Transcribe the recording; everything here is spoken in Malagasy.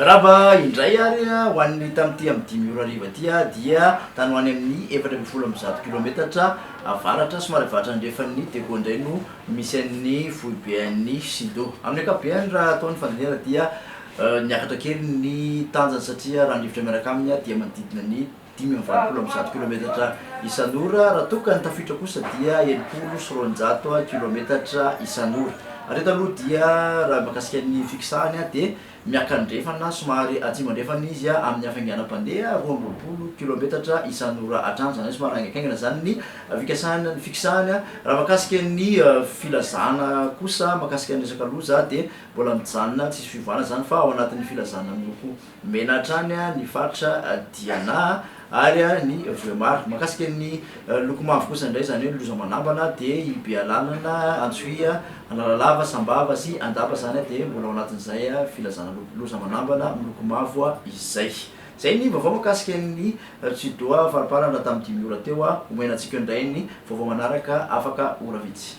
Miarahaba indray ary ho an'ny tamin'ity amin'ny 5 ora hariva ity dia tany ho any amin'ny 114 kilometatra avaratra somary avaratra andrefan'ny Diego indray no misy an'ny foiben'ny Chido. Amin'ny ankapobeny raha atao ny fandinihana dia niakatra kely ny tanjany satria raha ny rivotra miaraka aminy dia manodidina ny 185 kilometatra isan'ora, raha toa ka ny tafiotra kosa dia 260 kilometatra isan'ora. Hatreto aloha dia raha mahakasika ny fikisahany dia miakandrefana somary atsimo andrefana izy amin'ny hafainganam-pandeha 22 kilometatra isan'ora hatrany, izany hoe somary haingankaingana izany ny fikasahana ny fikisahany. Raha mahakasika ny filazana kosa mahakasika ny resaka loza dia mbola mijanona tsisy fiovana izany fa ao anatin'ny filazana miloko Mena hatrany ny faritra Diana ary ny Vohemar. Mahakasika ny loko mavo kosa indray, izany hoe ny loza manambana, dia i Bealanana, Antsohihy, Analalava, Sambava sy Andapa izany dia mbola ao anatin'izay filazana loza manambana miloko mavo izay. Izay ny vaovao mahakasika ny Chidoa fariparany raha tamin'ny 5 ora teo. Omena antsika indray ny vaovao manaraka afaka ora vitsy.